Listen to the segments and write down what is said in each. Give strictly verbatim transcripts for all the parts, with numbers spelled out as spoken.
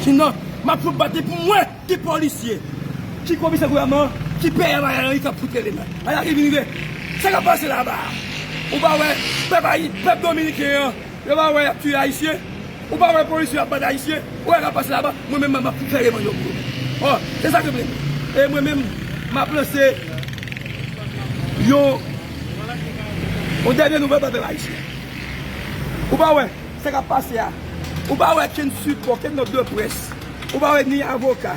Sinon, m ap fout bat li pou m wè ki polisye, ki komisè gouvènman, ki peye Ariel Henry k ap fout rele m. Ala ki vin rive. Sa k ap pase laba a? Ou pa wè pèp ayi-, pèp dominiken an, yo pa wè y ap tiye ayisyen? Ou pa wè polisye ap bat ayisyen? Ou wè sa k ap pase laba? Mwen menm, m ap fout fè revanj yo pou yo. Ò, se sa ke m renmen. E mwen menm, m ap lanse yon, yon dènye nouvèl ba pèp ayisyen. Ou pa wè sa k ap pase a? Ou pa wè kenn sipò, kenn nòt de près? Ou pa wè ni avoka?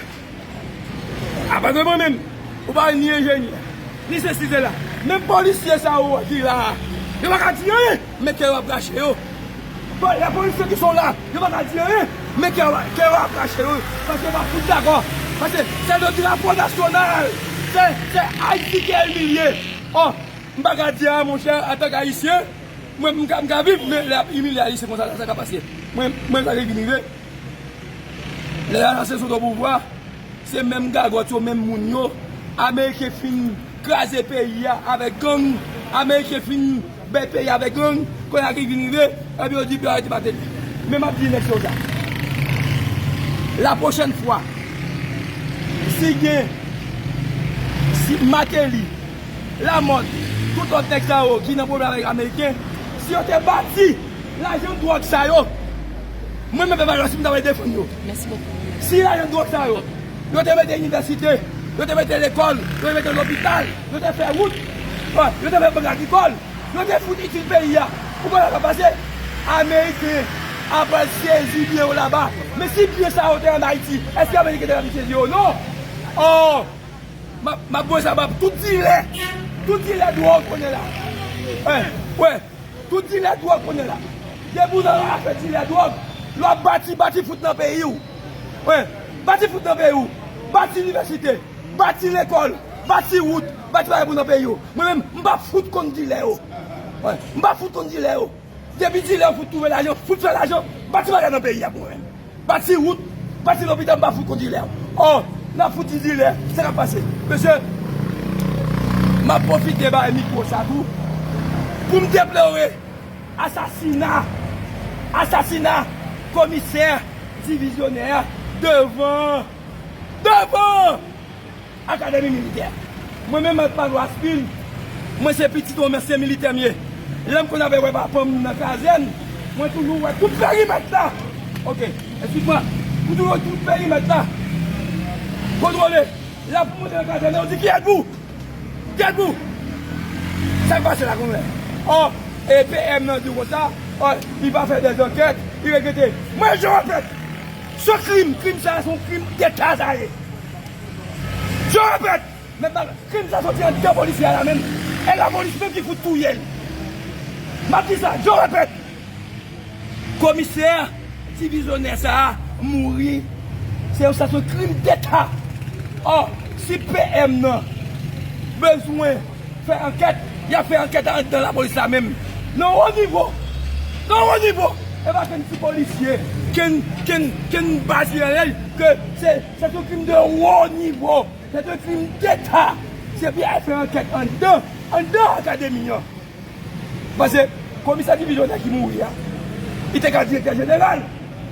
Apa de mwen menm, ou pa wè ni enjenyè, ni sesi sela. Menm polisye sa yo ki la a, yo pa ka di anyen, men kè yo ap rache yo. Bon, les policiers qui sont là, yo pa ka di anyen, men kè yo, kè yo ap rache yo, paske yo pa fout dakò. Paske se le drapo nasyonal, se, se Ayiti ki imilye. Ò, m pa ka di a, monchè, antanke Ayisyen, mwen, m ka, m ka viv, men lè y ap imilye Ayisyen konsa, sa ka pase. Mwen, mwen, sa ki vin rive. Lè yo anonse sou do pouvwa, se menm gagòt yo, menm moun yo. Ameriken fin kraze peyi a avèk gang. Ameriken fin bay peyi a avèk gang. Kounye a ki vin rive, epi yo di pou yo arete Martelly. Men m ap di nèg sa. La pwochèn fwa, si gen, si Martelly, Lamothe, tout lòt nèg sa yo ki nan pwoblèm avèk Ameriken, si yo te bati lajan dwòg sa yo, mwen menm pèp Ayiti, m ta pral defann yo. Mèsi bokou. Si lajan dwòg sa yo, yo te mete inivèsite, yo te mete lekòl, yo te mete lopital, yo te fè wout, bon, yo te fè bank agrikòl, yo te fout itil peyi a. Ou konn sa k ap pase? Ameriken ap al sezi byen yo laba. Men si byen sa yo te ann Ayiti, èske Ameriken te ka vin sezi yo? Non! Ò! M ap, m ap voye sa ba tout dilè. Tout dilè dwòg kounye la. Wi, wi. Tout dilè dwòg kounye la. Depi w nan afè dilè dwòg, lè w ap bati, bati fout nan peyi w. Wi, bati fout nan peyi w. Bati inivèsite, bati lekòl, bati wout, bati bagay pou nan peyi w. Mwen menm, m pa fout kont dilè yo. Wi, m pa fout kont dilè yo. Depi dilè fout twouve lajan, fout fè lajan, bati bagay nan peyi a pou mwen. Bati wout, bati lopital, m pa fout kont dilè. Ò, n ap fout di dilè, sa k ap pase? Mesye, m ap pwofite bay mikwo sa tou pou m deplore asasina, asasina komisè divizyonè a devan, devan Akademi militè. Mwen menm, Mèt Malo Aspin, mwen se pitit yon ansyen militè m ye. Lè m konn ap wè papa m nan kazèn, mwen toujou wè tout perimèt la. Oke, eskiz mwen. Mwen toujou wè tout perimèt la kontwole. Lè pou monte nan kazèn nan, yo di, "Kiyès pou? Kiyès pou?" Sa k pase la kounye a? Ò, e P M nan di w konsa, ò, li va fè dèzankèt, li regrete. Mwen, je répète, ce crime, krim sa a, se yon krim deta sa ye. Je répète, men pa, krim sa soti anndan polisye a la menm. E lapolis menm ki fout touye l. M ap di sa, je répète. Komisè divizyonè sa a mouri. Se yon, sa se yon krim deta. Ò, si P M nan bezwen fè ankèt, y ap fè ankèt anndan lapolis la menm. Nan wo nivo. Nan wo nivo. E pa kenn ti polisye, kenn, kenn, kenn baz P L L, ke se, c'est un crime de haut niveau. C'est un crime d'État. Se pou y al fè ankèt anndan, anndan akademi an. Paske komisè divizyonè ki mouri a, li te ka direktè jeneral,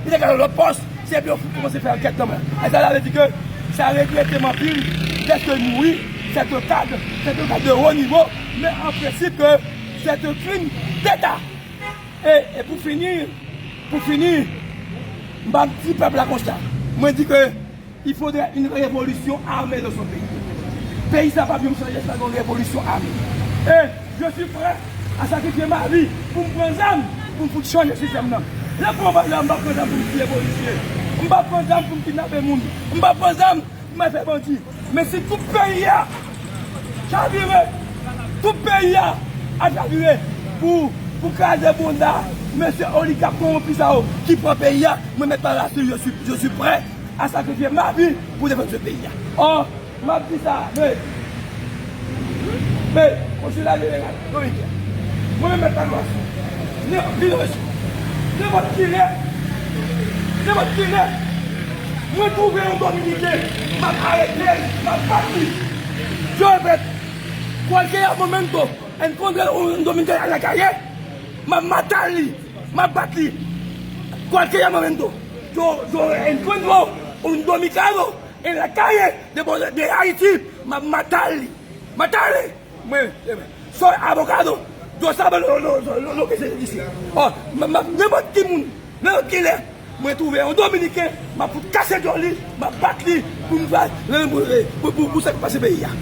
li te ka nan lòt pòs, se pou yo fout kòmanse fè ankèt nan mwen. E sa vle di ke sa regrete m anpil dèske l mouri, c'est un cadre, c'est un cadre de haut niveau, mais en principe, c'est un crime d'État. E, e pou fini, pou fini, m ap di pèp la konsa. Mwen di ke il faudrait une révolution armée dans ce pays. Peyi sa p ap janm chanje san yon revolisyon ame. E je suis prêt à sacrifier ma vie pou m pran zam, pou m fout chanje sistèm nan. Lè m pran zam, m p ap pran zam pou m tiye polisye. M p ap pran zam pou m kidnape moun. M p ap pran zam pou m al fè bandi. Men si tout peyi a chavire, tout peyi a ap chavire pou, pou kraze bounda mesye oligak kowonpi sa yo ki pran peyi a, mwen Mèt Malo Aspin, je suis, je suis prêt à sacrifier ma vie pour défendre ce pays. Ò, m ap di sa, men, men, konsilya jeneral dominiken, mwen menm Mèt Malo Aspin, nenpòt kilè, nenpòt kilè, nenpòt kilè, mwen twouve yon dominiken, m ap arete l, m ap bat li. Je répète, cualquier momento, encuentro un dominicano en la calle, m ap matar li, m ap bat li. Cualquier momento. Yo, yo encuentro un dominicano en la calle de, de Haití, ma, matarli. Matarli. Mwen, soy abogado. Yo sabe lo, lo, lo, lo, lo que se dice. Oh, ma, ma, nenpòt ki moun, nenpòt ki lè, mwen twouve yon Dominiken, m ap fout kase djòl li, m ap bat li, pou m fè, pou, pou, pou, pou sa k pase peyi a.